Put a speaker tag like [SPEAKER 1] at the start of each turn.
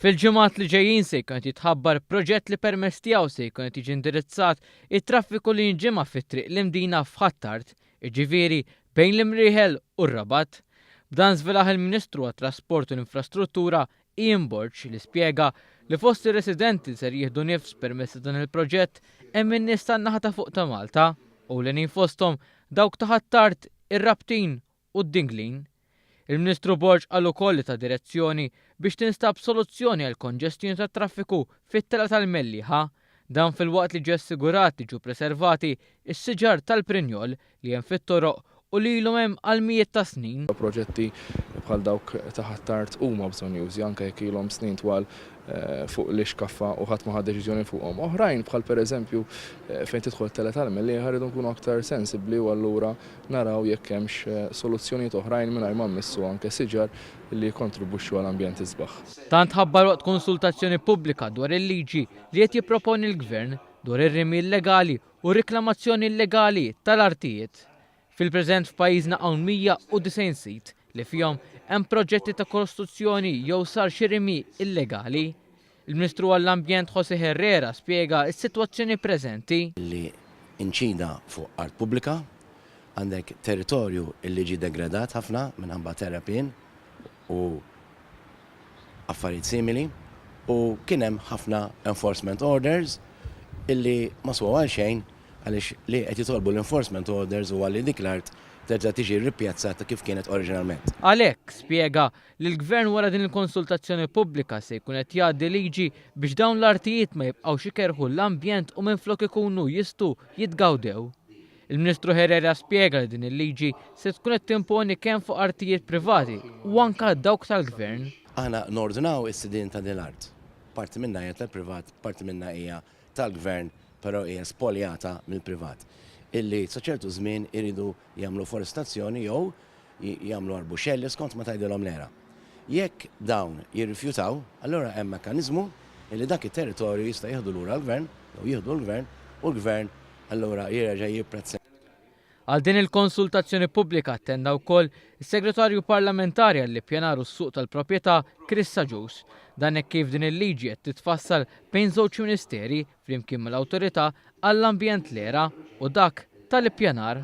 [SPEAKER 1] Fil-ġimgħat li ġejjin se jkun qed jitħabbar proġett li permezz tiegħu se jkun qed jiġi indirizzat it-traffiku li jinġema' fi Triq l-Imdina f'Ħ'Attard, jiġifieri bejn l-Imrieħel u r-Rabat. B'dan żvelah il-Ministru għat-Trasport u l-Infrastruttura Ian Borg li spjega li fost ir-residenti li ser jieħdu nifs permezz ta' dan il-proġett hemm in-nies tan-naħa ta' fuq ta' Malta, ewlenin fosthom dawk ta' Ħ'Attard, ir-Rabtin u d-Dinglin. Il-Ministru Borg qal ukoll li ta direzzjoni biex tinstab soluzzjoni għall-konġestjoni tat-traffiku fit-Telgħa tal-Mellieħa. Dan filwaqt li ġie assigurat li ġew preservati s-siġar tal-prinjol li hemm fit-toroq u li ilhom hemm għal mijiet ta' snin.
[SPEAKER 2] Proġetti bħal dawk ta' Ħ'Attard huma bżonnjużi anke jekk ilhom snin twal fuq l-ixkaffa u ħadd ma ħa deċiżjoni fuqhom. Oħrajn bħal pereżempju fejn tidħol it-Telgħa tal-Mellieħa rridu nkunu aktar sensibbli u allura naraw jekk hemmx soluzzjonijiet oħrajn mingħajr ma mmissu anke siġar li jikkontribwixxu għal ambjent isbaħ.
[SPEAKER 1] Dan tħabbar waqt konsultazzjoni pubblika dwar il-liġi li qed jipproponi l-Gvern dwar ir-rimi illegali u r-riklamazzjoni illegali tal-artijiet. Fil-preżent f'pajjiżna hawn 190 sit li fihom hemm proġetti ta' kostruzzjoni jew sar xi rimi illegali. Il-Ministru għall-Ambjent José Herrera spjega s-sitwazzjoni preżenti.
[SPEAKER 3] Li inċida fuq art pubblika, għandek territorju li ġie degradat ħafna minħabba terrapien u affarijiet simili u kien hemm ħafna enforcement orders illi ma swew għal xejn għaliex li qed jitolbu l-enforcement orders huwa li dik l-art terġa' tiġi ripjazzata kif kienet oriġinalment.
[SPEAKER 1] Għalhekk, spjega, li l-Gvern wara din il-konsultazzjoni pubblika se jkun qed jgħaddi liġi biex dawn l-artijiet ma jibqgħux ikerrħu l-ambjent u minflok ikunu jistgħu jitgawdew. Il-Ministru Herrera spjega li din il-liġi se tkun qed timponi kemm fuq artijiet privati u anke dawk tal-Gvern.
[SPEAKER 3] Aħna nordnaw is-sidien ta' din l-art. Parti minnha hija tal-privat, parti minnha hija tal-Gvern però hija spoljata mill-privat illi sa ċertu żmien iridu jagħmlu forestazzjoni jew jagħmlu arbuxelli skont ma tgħidilhom l-era. Jekk dawn jirrifjutaw, allura hemm mekkaniżmu illi dak it-territorju jista' jieħdu lura l-Gvern jew jieħdu l-Gvern u l-Gvern allura jerġa' jipprezza.
[SPEAKER 1] Għal din il-konsultazzjoni pubblika attenda wkoll is-Segretarju Parlamentari għall-Ippjanar u s-Suq tal-Proprjetà Chris Agius. Dan hekk kif din il-liġi qed titfassal bejn żewġ Ministeri flimkien mal-Awtorità għall-Ambjent l-ERA u dak tal-Ippjanar.